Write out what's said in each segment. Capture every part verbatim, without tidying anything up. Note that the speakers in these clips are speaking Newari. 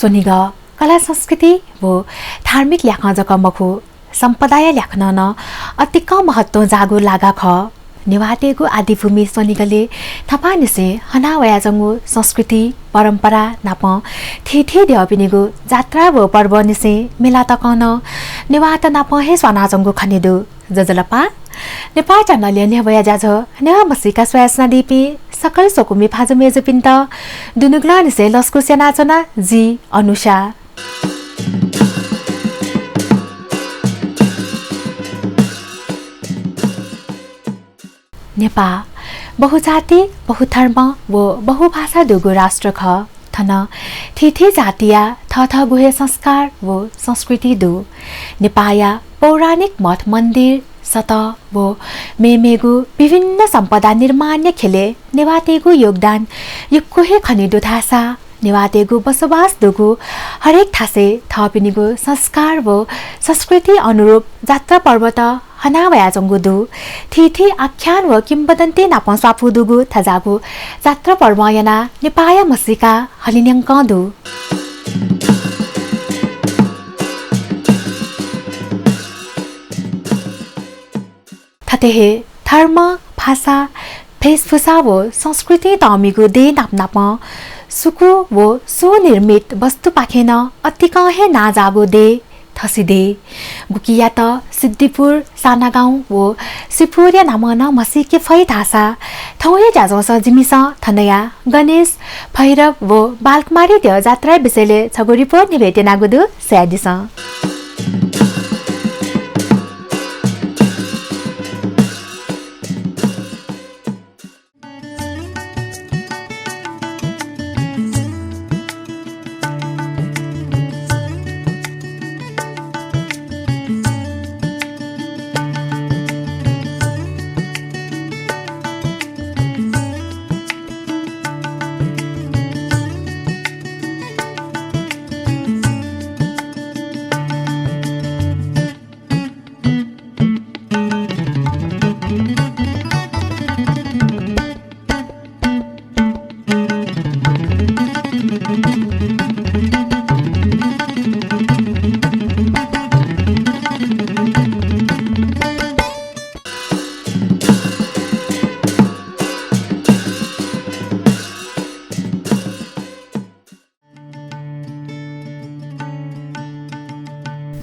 स्वनिगः कला संस्कृति व धार्मिक ल्याखं जक मखु, सम्पदाया ल्याखनं नं अतिकं महत्वं जाःगु लागा खः। नेवाःतय्गु आदिभूमि स्वनिगलय् थपांनिसें हना वयाच्वंगु संस्कृति, परम्परा नापं थीथी द्यःपिनिगु जात्रा व पर्वनिसें मेला तकं नं नेवाःत नापं हे स्वानाच्वंगु खने दु। ज्वजलपा। नेपाः च्यानलया न्ह्यब्वया ज्याझ्वः नेवाः म्हसीका स्वयाच्वनादीपिं सकल स्वकुमि भाजु मय्जुपिन्त दुनुगलंनिसें लसकुस यानाच्वना, जि अनुषा। नेपाः बहुजाति, बहुधर्म व बहुभाषा दुगु राष्ट्र खः। थन थीथी जातिया थःथःगु हे संस्कार व संस्कृति दु। नेपाःया पौराणिक मठ मन्दिर, सतह व मेमेगु विभिन्न सम्पदा निर्माणया ख्यलय् नेवाःतय्गु योगदान यक्व हे खने दु धाःसा नेवाःतय्गु बसोबास दुगु हरेक थासय् थःपिनिगु संस्कार व संस्कृति अनुरूप जात्रा पर्वत हना वयाच्वंगु दु। थीथी आख्यान व किंवदन्ती नापं स्वापू दुगु थज्याःगु जात्रा पर्वं यानाः नेपाःया म्हसीका हलिंन्यंकं दु। थथे हे धर्म, भाषा, भेषभूषा व संस्कृतिं तःमिगु देय् नापनापं सुकू व स्वनिर्मित वस्तुपाखें नं अतिकं हे नांजाःगु देय् थसिदेय्, गुकियात सिद्धिपुर, सानागाउँ व सिपुरया नामं नं म्हसीके फइ धाःसा थौंया ज्याझ्वलय् जिमिसं थनया गणेश, भैरव व बालकुमारी द्यः जात्राया विषयलय् छगू रिपोर्ट न्ह्यब्वये त्यनागु दु, स्वयादिसँ।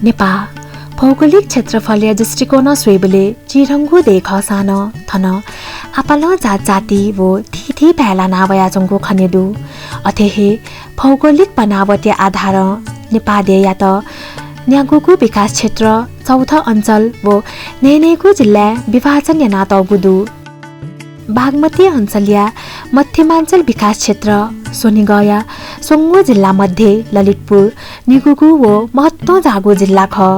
नेपाः भौगोलिक क्षेत्रफलया दृष्टिकोणं स्वयेबलय् चिधंगु देय् खःसां नं थन आपालं जात जाति व थीथी भाय् लाना वयाच्वंगु खने दु। अथे हे भौगोलिक बनावटया आधारं नेपाः देय्‌यात न्यागूगु विकास क्षेत्र, चौध अञ्चल व न्हय्‌न्हय्‌गू जिल्लाय् विभाजन यानातःगु दु। बागमती अञ्चलया मध्यमाञ्चल विकास क्षेत्र, स्वनिगःया स्वंगू जिल्ला मध्ये ललितपुर निगूगु व महत्वं जाःगु जिल्ला खः।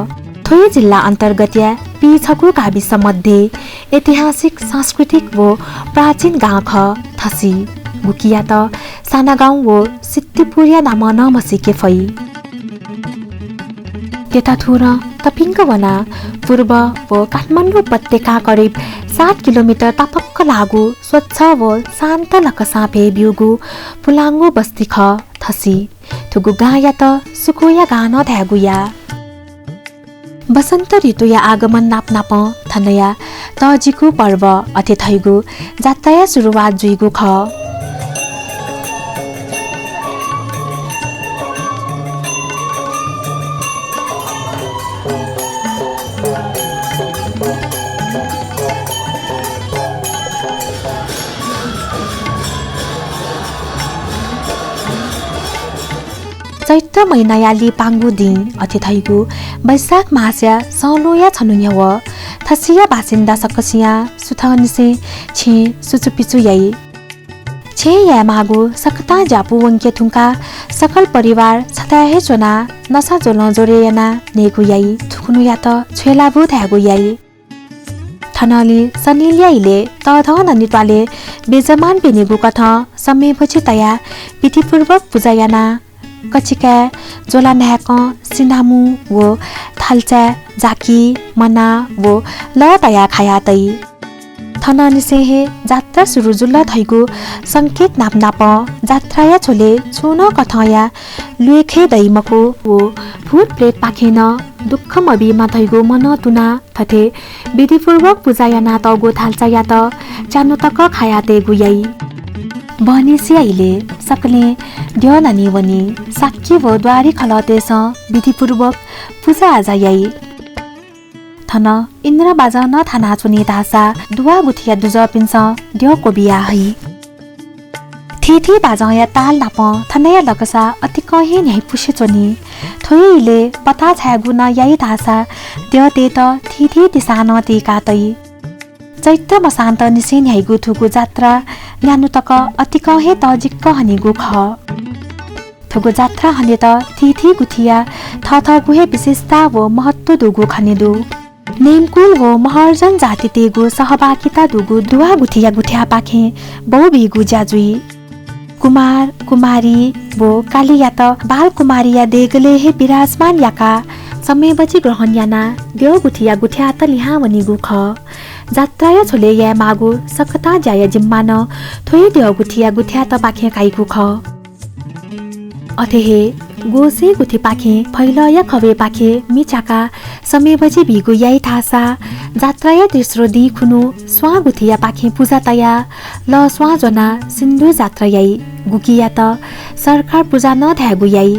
थ्व हे जिल्ला अन्तर्गतया पीछगू गाविस मध्ये ऐतिहासिक, सांस्कृतिक व प्राचीन गां खः थसि, गुकियात सानागाउँ व सिद्धिपुरया नामं नं म्हसीके फइ। त्यताथुरं तपिंक वनाः पूर्व व काठमाडौं उपत्यकां करिब सात किलोमिटर तापाक्क लाःगु स्वच्छ व शान्त लकसां भय् ब्यूगु पुलांगु बस्ती खः थसि। थुगु गांयात सुकुया गां नं धायेगु याः। वसन्त ऋतुया आगमन नापनापं थनया तःजिगु पर्व अथे धइगु जात्राया सुरुवात जुइगु खः। चैत्र महिनाया लिपांगु दिं अथे धइगु वैशाख मासया संल्हुया छन्हु न्ह्यः थसिया बासिन्दा सकसियां सुथंनिसें छेँ सुचुपिचु याइ। छेँ यायेमाःगु सकतां ज्यापु वंके धुंकाः सकल परिवार छथाय् हे च्वनाः नसा ज्वलं ज्वरे यानाः नयेगु याइ। थुकुन्हुयात छ्वय्‌लाःबु धायेगु याइ। थनंलि सनिल्या इलय् तःधं ननित्वालय् बेजमान ब्यनीगु कथं समय् भछि तयाः विधिपूर्वक पुजा यानाः कचिकाय् ज्वला न्हाय्‌कं सिनामू व थाल्चाय् जाकि, मना व लः तयाः खाया तइ। थनंनिसें हे जात्रा सुरु जुल धइगु संकेत नापनापं जात्राया झ्वलय् छुं नं कथंया ल्वय् खये दइ मखु व भूत प्रेतपाखें नं दुःख मबीमा धइगु मनं तुनाः थथे विधिपूर्वक पुजा यानातःगु थाल्चायात च्यान्हु तक खायातयेगु याइ। बहनिसिया इलय् सकलें द्यः नानी वनी। शाक्य व द्वारी खलःतय्सं विधिपूर्वक पुजा आजा याइ। थन इन्द्र बाजं नं थानाच्वनी धाःसा दुवाः गुथिया दुजःपिन्सं द्यः क्वबिया हइ। थीथी बाजंया ताल नापं थनया लकसा अतिकं हे न्ह्याइपुसे च्वनी। थ्व हे इलय् पताः छायेगु नं याइ धाःसा द्यःतय्त थीथी तिसां नं तीका तइ। चैत्र मसान्तनिसें न्ह्याइगु थुगु जात्रा न्यान्हु तक अतिकं हे तःजिक्क हनीगु खः। थुगु जात्रा हनेत थीथी गुथिया थःथःगु हे विशेषता व महत्व दुगु खने दु। नेमकुल व महर्जन जातितय्गु सहभागिता दुगु दुवाः गुथिया गुथियापाखें बौ बीगु ज्या जुइ। कुमार, कुमारी व कालीयात बालकुमारीया देगलय् हे विराजमान याकाः समयबजि ग्रहण यानाः द्यः गुथिया गुथियात लिहां वनीगु खः। जात्राया झ्वलय् यायेमाःगु सकतां ज्याया जिम्मा नं थ्व हे द्यः गुथिया गुथियातपाखें काइगु खः। अथे हे ग्वसें गुथिपाखें फैलःया खवय्पाखे मि च्याकाः समयबजि बीगु याइ धाःसा जात्राया तेस्रो दिं खुन्हु स्वां गुथियापाखें पुजा तयाः लःस्वां ज्वनाः सिन्दुर जात्रा याइ, गुकियात सरकार पुजा नं धायेगु याइ।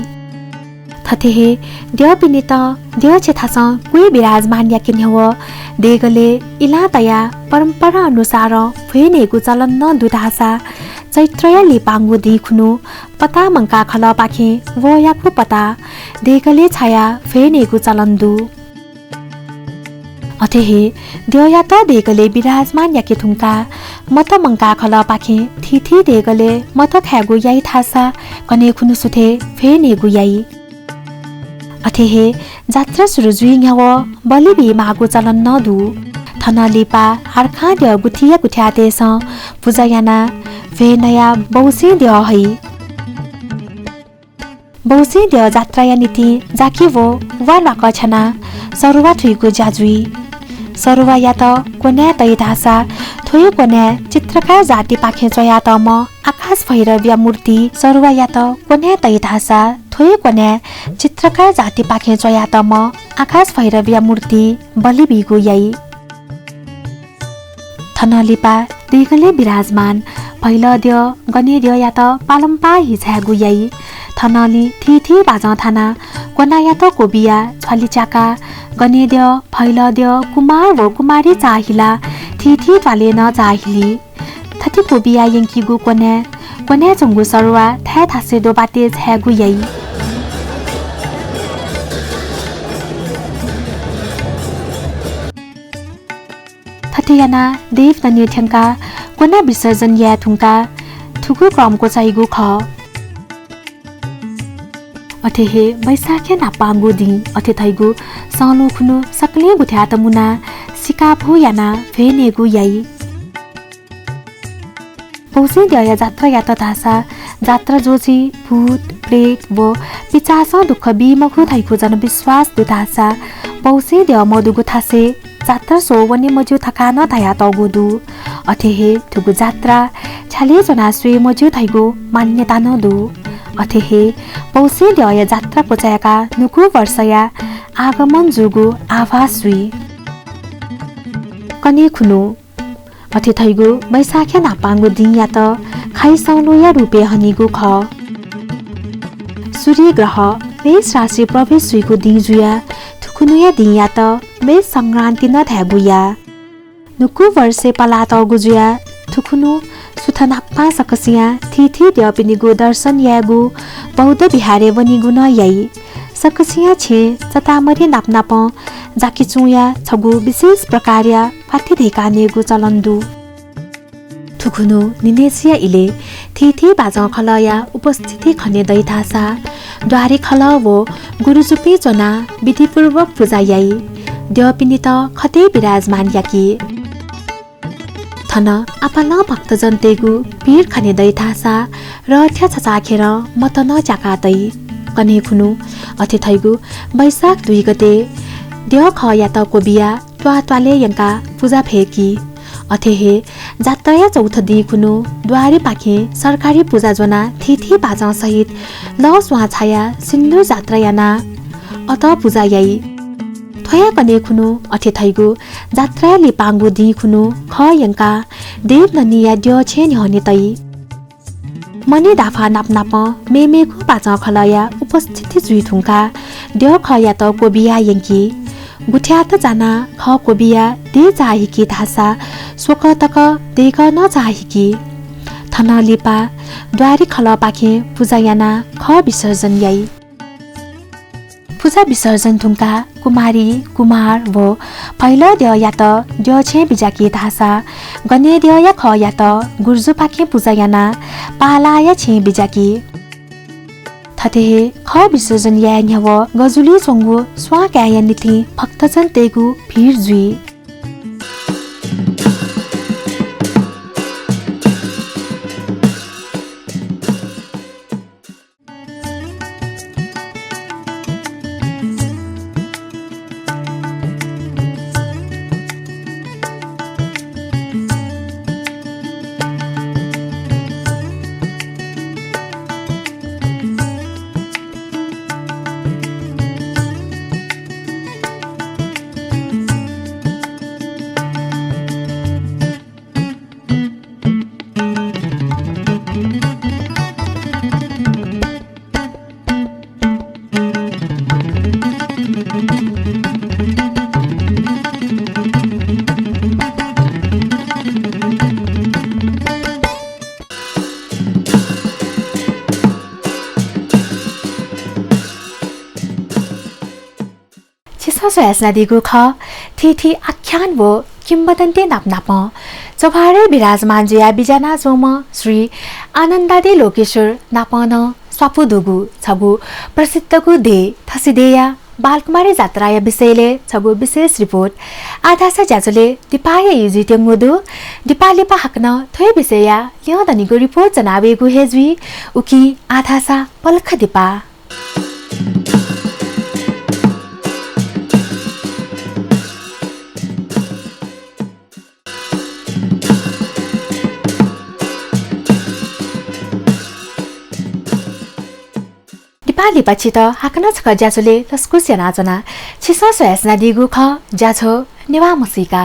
थथे हे द्यःपिनित द्यः छेँथासं क्वय् विराजमान याके न्ह्यवः देगलय् इलां तयाः परम्परा अनुसारं भ्वय् नयेगु चलन नं दु धाःसा चैत्रया लिपांगु दिं खुन्हु पताः मंकाः खलःपाखें वहःयागु पताः देगलय् छायाः भ्वय् नयेगु चलन दु। अथे हे द्यःयात देगलय् विराजमान याके धुंकाः मत मंकाः खलःपाखें थीथी देगलय् मत खायेगु याइ धाःसा कन्हय् खुन्हु सुथय् भ्वय् नयेगु याइ। अथे हे जात्रा सुरु जुइ न्ह्यवः बलि बीमाःगु चलन नं दु। थन लिपा हार्खां द्यः गुथिया गुथियातय्सं पुजा यानाः भ्वय् नयाः बौसें द्यः हइ। बौसें द्यः जात्राया निंतिं जाकि व वा ल्वाकः छ्यानाः सरुवा थुइगु ज्या जुइ। सरुवायात क्वनाय् तइ धाःसा थ्व हे क्वनाय् चित्रकार जातिपाखें च्वयातःम्ह आकाश भैरवया मूर्ति, सरुवायात क्वनाय् तइ धाःसा थ्व हे क्वनाय् चित्रकार जातिपाखें च्वयातःम्ह आकाश भैरवया मूर्ति बलि बीगु याइ। थन लिपा देगलय् विराजमान भैलः द्यः, गने द्यःयात पालंपाः हि झायेगु याइ। थनंलि थीथी बाजं थानाः क्वनायात क्वबियाः छ्वालि च्याकाः गने द्यः, भैलः द्यः, कुमार व कुमारी चाःहिलाः थीथी त्वालय् नं चाःहिली। थथे क्वबियाः यंकीगु क्वनाय्, क्वनाय् च्वंगु सरुवा थाय् थासय् द्वबातय् झायेगु याइ। थथे यानाः देव ननें थ्यंकाः क्वनाय् विसर्जन याये धुंकाः थुगु क्रम क्वचाइगु खः। अथे हे वैशाखया न्हापांगु दिं अथे धइगु संलु खुन्हु सकलें गुथियात मुनाः सिकाभू यानाः भ्वय् नयेगु याइ। बौसें द्यःया जात्रायात धाःसा जात्रा ज्वजलपा भूत, प्रेत व पिचासं दुःख बी मखु धइगु जनविश्वास दु धाःसा बौसें द्यः मदुगु थासय् जात्रा स्वः वने मज्यू धकाः नं धयातःगु दु। अथे हे थुगु जात्रा छ्यालय् च्वनाः स्वये मज्यू धइगु मान्यता नं दु। अथे हे बौसें द्यःया जात्रा क्वचाय्काः न्हूगु वर्षया आगमन जूगु आभास जुइ। कन्हय् खुन्हु अथे धइगु वैशाखया न्हापांगु दिंयात खाइ संलुया रूपय् हनीगु खः। सूर्यग्रह मेष राशिइ प्रवेश जुइगु दिं जुयाः थुखुन्हुया दिंयात मेष संक्रान्ति नं धायेगु याः। न्हूगु वर्षय् पलातःगु जुयाः थुखुन्हु सुथ न्हापां सकसियां थीथी द्यःपिनिगु दर्शन यायेगु बौद्ध विहारय् वनीगु नं याइ। सकसियां छेँय् चतामरी नापनापं जाकिचुंया छगू विशेष प्रकारया पाथि धय्काः नयेगु चलन दु। थुखुन्हु निनेसिया इलय् थीथी बाजं खलःया उपस्थिति खने दइ धाःसा द्वारी खलः व गुरुजुपिं च्वनाः विधिपूर्वक पुजा याइ। द्यःपिनित खतय् विराजमान याकी। थन आपालं भक्तजनतय्गु भीड खने दइ धाःसा रथया छचाःखेरं मत नं च्याका तइ। कन्हय् खुन्हु अथे धइगु वैशाख दुई गते द्यः खःयात क्वबियाः त्वाःत्वालय् यंकाः पुजा फय्की। अथे हे जात्राया चौथ दिं खुन्हु द्वारीपाखें सरकारी पुजा ज्वनाः थीथी बाचं सहित लः स्वां छायाः सिन्दुर जात्रा यानाः अतः पुजा याइ। थ्वया कन्हय् खुन्हु अथे धइगु जात्राया लिपांगु दिं खुन्हु खः यंकाः देव ननिया द्यःछेँ न्ह्यःने तइ। मणि दाफा नाप नापं मेमेगु बाचं खलःया उपस्थिति जुइ धुंकाः द्यःखःयात क्वबिया यंकी। गुथ्याःत जानाः खः क्वबिया देचाः हिकी धाःसा स्वकः तक देगः नं चाः हिकी। थनं लिपा द्वारी खलःपाखें पुजा यानाः खः विसर्जन याइ। पुजा विसर्जन धुंकाः कुमारी, कुमार व फैलः द्यःयात द्यःछेँ बिज्याकी धाःसा गनेद्यःया खःयात गुर्जुपाखें पुजा यानाः पालाःया छेँ बिज्याकी। थथे हे खः विसर्जन याये न्ह्यः गजुलिइ च्वंगु स्वां कायेया निंतिं भक्तजनतय्गु भिड जुइ। छिसं स्वयाच्वनादीगु खः थीथी आख्यान व किंवदन्ती नाप नापं चोभारय् विराजमान जुयाः बिज्यानाच्वंम्ह श्री आनन्दादि लोकेश्वर नापं नं स्वापू दुगु छगू प्रसिद्धगु देय् थसिदेय्‌या बालकुमारी जात्राया विषयलय् छगू विशेष रिपोर्ट आः धाःसा ज्याझ्वलय् दिपाया ई जुइत्यंगु दु। दिपा लिपा हाकनं थ्व हे विषयया ल्यं दनिगु रिपोर्ट च्वना वयेगु हे जुइ। उकिं आः धाःसा पलख दिपा। दिपा लिपा छित हाकनं छकः ज्याझ्वलय् लसकुस यानाच्वना। छिसं स्वयाच्वनादीगु खः ज्याझ्वः नेवाः म्हसीका।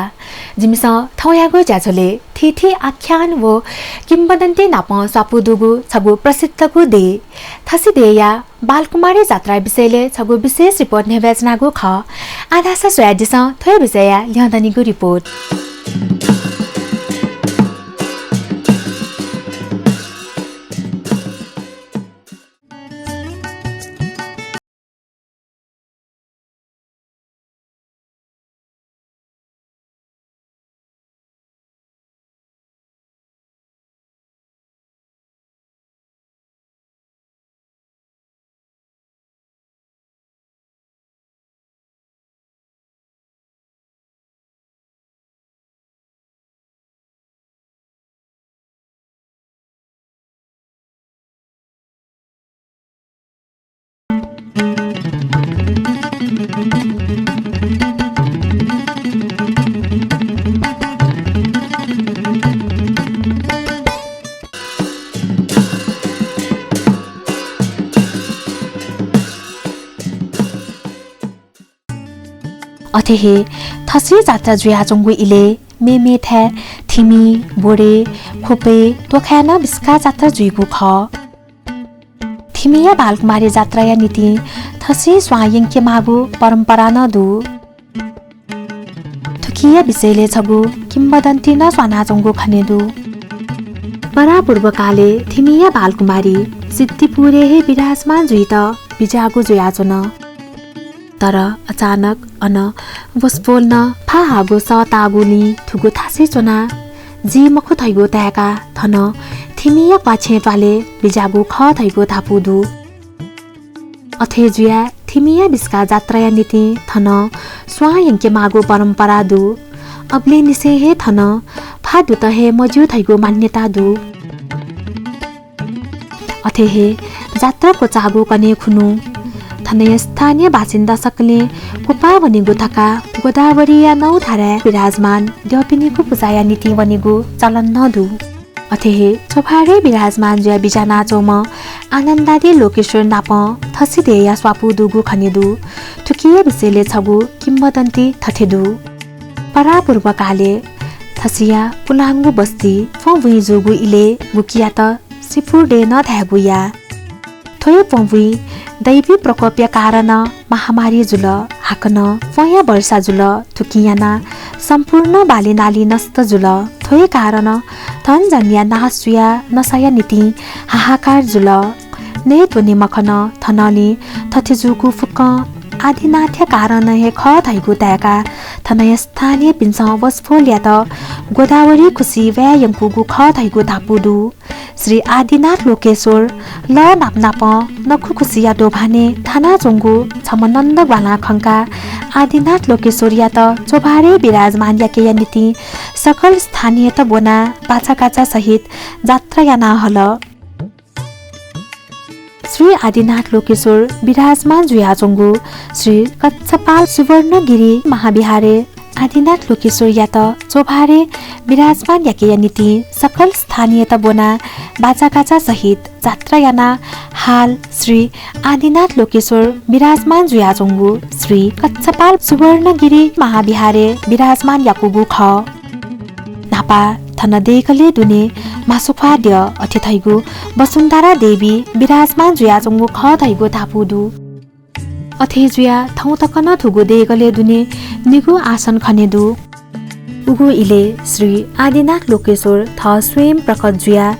जिमिसं थौंयागु ज्याझ्वलय् थीथी आख्यान व किंवदन्ती नाप स्वापू दुगु छगू प्रसिद्धगु देय् थसिदेय्‌या बालकुमारी जात्रा विषयलय् छगू विशेष रिपोर्ट न्ह्यब्वयाच्वनागु खः। आः धाःसा स्वयादिसँ थ्व हे विषयया ल्यं दनिगु रिपोर्ट। अथे हे थसि जात्रा जुयाच्वंगु इलय् मेमेथाय् थिमि, बोडे, ख्वपय्, तोखाय् नं बिस्काः जात्रा जुइगु खः। थिमिया बालकुमारी जात्राया निंतिं थसि स्वां यंकेमाःगु परम्परा नं दु। थुकिया विषयलय् छगू किंवदन्ती नं स्वानाच्वंगु खने दु। परापूर्वकालय् थिमिया बालकुमारी सिद्धिपुरय् हे विराजमान जुइत बिज्याःगु जुयाच्वन। तर अचानक अन वसपोलं फा हाःगु सः ताःगुलिं थुगु थासय् च्वनाः जि मखु धइगु ताय्काः थन थिमिया क्वाछेँ त्वालय् बिज्याःगु खः धइगु धापू दु। अथे जुयाः थिमिया बिस्काः जात्राया निंतिं थन स्वां यंकेमाःगु परम्परा दु। अबलय् निसें हे थन फा दुत हे मज्यू धइगु मान्यता दु। अथे हे जात्रा क्वचाःगु कन्हय् खुन्हु थनया स्थानीय बासिन्दा सकलें पुपाः वनेगु धकाः गोदावरीया नौ धाराय् विराजमान द्यःपिनिगु पुजाया निंतिं वनेगु चलन नं दु। अथे हे च्वभारय् विराजमान जुयाः बिज्यानाच्वंम्ह आनन्दादि लोकेश्वर नापं थसिदेया स्वापू दुगु खने दु। थुकिया विषयलय् छगू किंवदन्ती थथे दु। परापूर्वकालय् थसिया पुलांगु बस्ती फ्वंबुइँ जूगु इलय् गुकियात सिपुर देय् नं धायेगु या। थ्व हे फ्वंबुइँ दैवी प्रकोपया कारणं महामारी जुल। हाकनं फ्वंया वर्षा जुल। थुकिं यानाः सम्पूर्ण बालीनाली नष्ट जुल। थ्व हे कारणं धनजनया नाश जुयाः नसाया निंतिं हाहाकार जुल। नये त्वने मखन। थनंलि थथे जूगु फुक्कं आदिनाथया कारणं हे खः धइगु ताय्काः थनया स्थानीयपिन्सं वसपोलयात गोदावरी खुसि वये यंकूगु खः धइगु धापू दु। श्री आदिनाथ लोकेश्वर लः नापनापं नखु खुसिया दोभानय् थानाच्वंगु छम्ह नन्द ग्वालां खंकाः आदिनाथ लोकेश्वरयात च्वभारय् विराजमान याकेया निंतिं सकल स्थानीयत ब्वनाः बाचागाचा सहित जात्रा याना हल। श्री आदिनाथ लोकेश्वर विराजमान जुयाच्वंगु श्री कच्छपाल सुवर्णगिरी महाविहारय् आदिनाथ लोकेश्वरयात च्वभारय् विराजमान याकेया निंतिं सकल स्थानीयत ब्वनाः बाचागाचा सहित जात्रा यानाः हाल श्री आदिनाथ लोकेश्वर विराजमान जुयाच्वंगु श्री कच्छपाल सुवर्णगिरी महाविहारय् विराजमान याकूगु खः। न्हापा थन देगलय् दुने म्हासुख्वाः द्यः अथे धइगु वसुन्धरा देवी विराजमान जुयाच्वंगु खः धइगु धापू दु। अथे जुयाः थौं तक नं थुगु देगलय् दुने निगू आसन खने दु। उगु इलय् श्री आदिनाथ लोकेश्वर थः स्वयं प्रकट जुयाः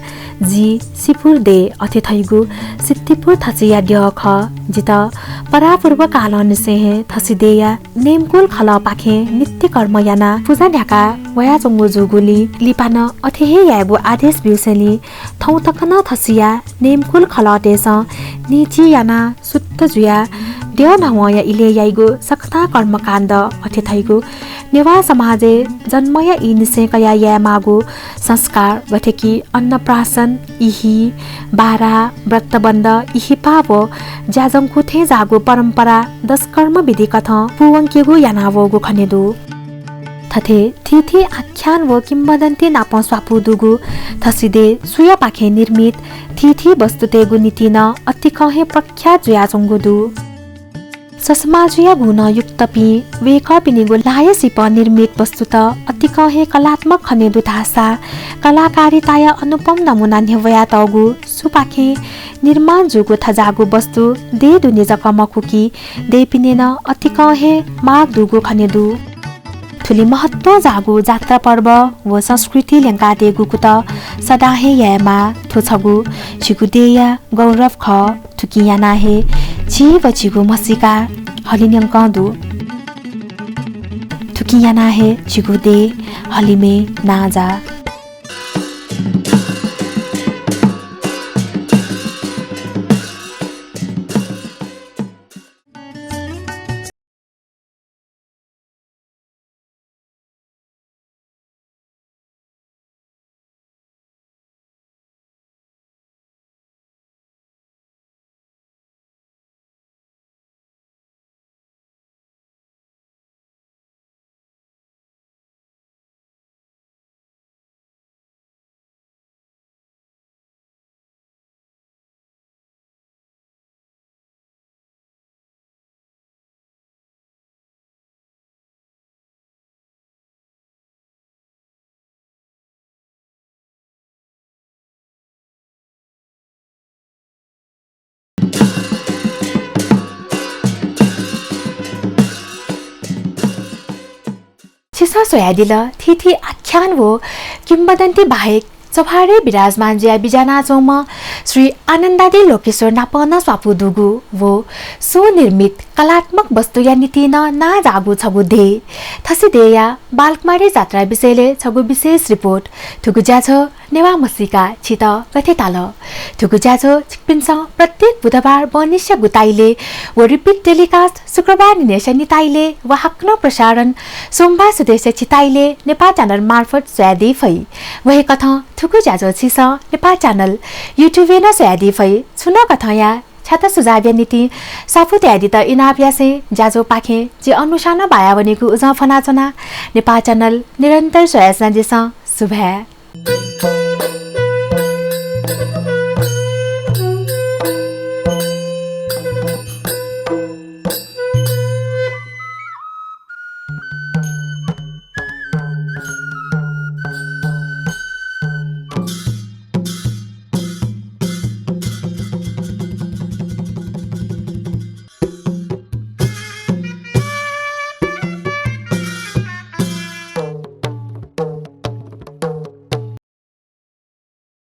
जि सिपुर देय् अथे धइगु सिद्धिपुर थसिया द्यः खः। जितः परापूर्व कालंनिसें हे थसिदेया नेमकुल खलःपाखें नित्य कर्म यानाः पुजा न्ह्याका वयाच्वंगु जूगुलिं लिपा नं अथे हे यायेगु आदेश ब्यूसेंलि थौं तक नं थसिया नेमकुल खलःतय्सं निंतिं यानाः शुद्ध जुयाः द्यः न्हवंया इलय् याइगु सकतां कर्मकाण्ड अथे धइगु नेवाः समाजय् जन्मया ईनिसें कयाः यायेमाःगु संस्कार गथे कि अन्नप्राशन, इहि, बारा, व्रतबन्ध, इहिपा व ज्याझंकु थें जाःगु परम्परा दशकर्म विधि कथं पूवंकेगु यानावःगु खने दु। थथे थीथी आख्यान व किंवदन्ती नापं स्वापू दुगु थसिदेय् सुयापाखें निर्मित थीथी वस्तुतय्गु निंतिं नं अतिकं हे प्रख्यात जुयाच्वंगु दु। ससमाजुया गुणं युक्तपिं वय्कःपिनिगु लाया सिपं निर्मित वस्तुत अतिकं हे कलात्मक खने दु धाःसा कलाकारिताया अनुपम नमुना न्ह्यब्वयातःगु सुपाखें निर्माण जूगु थज्याःगु वस्तु देय् दुने जक मखु कि देय्पिने नं अतिकं हे माग दुगु खने दु। थुलि महत्व जाःगु जात्रा पर्व व संस्कृति ल्यंकादीगु कुतः सदां हे यायेमाः। थ्व छगू झीगु देय्या गौरव खः। थुकिं यानाः हे झी व झीगु म्हसीका हलिन्यंकं दु। थुकिं यानाः हे झीगु देय् हलिमय् नांजाः। छिसं स्वयादिल, थीथी आख्यान व किंवदन्ती बाहेक चोभारय् विराजमान जुयाः बिज्यानाच्वंम्ह श्री आनन्दादि लोकेश्वर नापं नं स्वापू दुगु व स्वनिर्मित कलात्मक वस्तुया निंतिं नं नांजाःगु छगू देय्। थसिदेय्या बालकुमारी जात्रा विषयलय् छगू विशेष रिपोर्ट। थुगु ज्याझ्वः नेवाः म्हसीका छित गथे ताल? थुगु ज्याझ्वः छिकपिन्सं प्रत्येक बुधबार बहनिसिया गुताइलय् व repeat telecast शुक्रबार न्हिनय्सिया निताइलय् व हाकनं प्रसारण सोमबार सुथय्सिया छिताइलय् नेपाल च्यानल मार्फत स्वयादी फइ। व हे कथं थुगु ज्याझ्वः छिसं नेपाल च्यानल YouTube-य् नं स्वयादी फइ। छुं नं कथंया थ्यात सुझावया निंतिं स्वापू तयादीत इनाप यासें ज्याझ्वःपाखें झी अनुशानं बायावनीगु उजं फ्वनाच्वना। नेपाः च्यानल निरन्तर स्वयाच्वनादिसँ। सुभाय्।